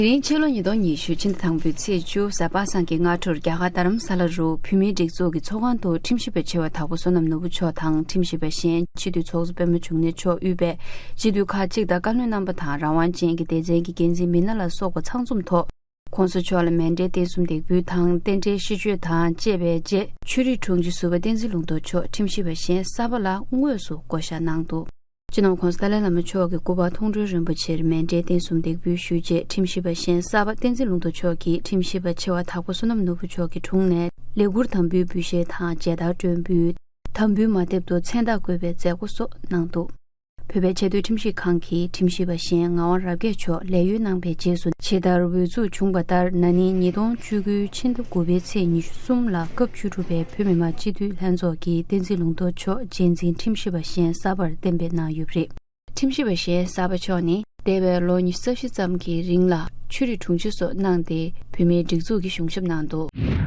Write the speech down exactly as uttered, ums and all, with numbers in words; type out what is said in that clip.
དེ་རིང་ཕྱི་ལོ་ཉིས་སྟོང་ཉི་ཤུ་ཕྱི་ཟླ་དང་པོའི་ཚེས་བཅུ་གཟའ་པ་སངས་ཀྱི་སྔ་དྲོར་རྒྱ་གར་རྡ་རམ་ས་ལ་རུ་བོད་མིའི་སྒྲིག་འཛུགས་ཀྱི་ཚོགས་ཁང་དུ་ཁྲིམས་ཞིབ་པ་ཆེ་བ་དྭགས་པོ་བསོད་ནམས་ནོར་བུ་མཆོག་དང་ཁྲིམས་ཞིབ་པ་གཞན་སྤྱི་འཐུས་ཚོགས་གཙོ་པད་མ་འབྱུང་གནས་མཆོག་དབུས་པའི་སྤྱི་འཐུས་ཁག་ཅིག་དང་བཀའ་བློན་རྣམ་པ་དང་རང་དབང་ཅན་གྱི་སྡེ་ཚན་གྱི་འགན་འཛིན་མི་སྣ་ལ་སོགས་པ་ཚང་འཛོམས་ཐོག་༸གོང་ས་མཆོག་ལ་མཎྜལ་རྟེན་གསུམ་འདེགས་འབུལ་དང་རྟེན་འབྲེལ་ཤིས་བརྗོད་དང་བཅས་པའི་རྗེས། ཆོས་རིག་དྲུང་ཆེ་ཟུར་པ་བསྟན་འཛིན་ལུང་རྟོགས་མཆོག་ཁྲིམས་ཞིབ་པ་གཞན་གསར་པ་ལ་དངོས་སུ་བསྐོ་བཞག་གནང་འདུག་སྤྱི་ནོར་༸གོང་ས་ཏཱ་ལའི་བླ་མ་མཆོག་གི་སྐུ་པར་མཐོང་གྲོལ་རིན་པོ་ཆེར་མཎྜལ་རྟེན་གསུམ་འདེགས་འབུལ་ཞུས་རྗེས། ཁྲིམས་ཞིབ་པ་གཞན་གསར་པ་བསྟན་འཛིན་ལུང་རྟོགས་མཆོག་གིས་ཁྲིམས་ཞིབ་པ་ཆེ་བ་དྭགས་པོ་བསོད་ནམས་ནོར་བུ་མཆོག་གི་དྲུང་ནས་ལས་འཁུར་དམ་འབུལ་འབུལ་བཞེས་དང་མཇལ་དར་སྒྲོན་འབུལ། དམ་འབུལ་མ་དེབ་ཏུ་མཚན་རྟགས་བཀོད་པའི་མཛད་སྒོ་སོགས་གནང་འདུག་བོད་པའི་ཆེས་མཐོའི་ཁྲིམས་ཞིབ་ཁང་གི་ཁྲིམས་ཞིབ་པ་གཞན་ངག་དབང་རབ་རྒྱས་མཆོག་ལས་གཡོལ་གནང་པའི་རྗེས་སུ། ཇི་ལྟར་འོས་འཛུགས་བྱུང་བ་ལྟར། ན་ནིང་ཉིས་སྟོང་བཅུ་དགུ་ཕྱི་ཟླ་དགུ་པའི་ཚེས་ཉི་ཤུ་གསུམ་ལ་སྐབས་བཅུ་དྲུག་པའི་བོད་མི་མང་སྤྱི་འཐུས་ལྷན་ཚོགས་ཀྱིས་བསྟན་འཛིན་ལུང་རྟོགས་མཆོག་རྗེས་འཛིན་ཁྲིམས་ཞིབ་པ་གཞན་གསར་པར་གཏན་འབེབས་གནང་ཡོད་པ་རེད། ཁྲིམས་ཞིབ་པ་གཞན་གསར་པ་མཆོག་ནི། འདས་པའི་ལོ་ཉི་ཤུ་རྩ་བཞི་ཙམ་གྱི་རིང་ལ་ཆོས་རིག་དྲུང་ཆེ་སོགས་གནང་སྟེ། བོད་མིའི་སྒྲིག་འཛུགས་ཀྱི་གཞུང་ཞབས་གནང་འདུག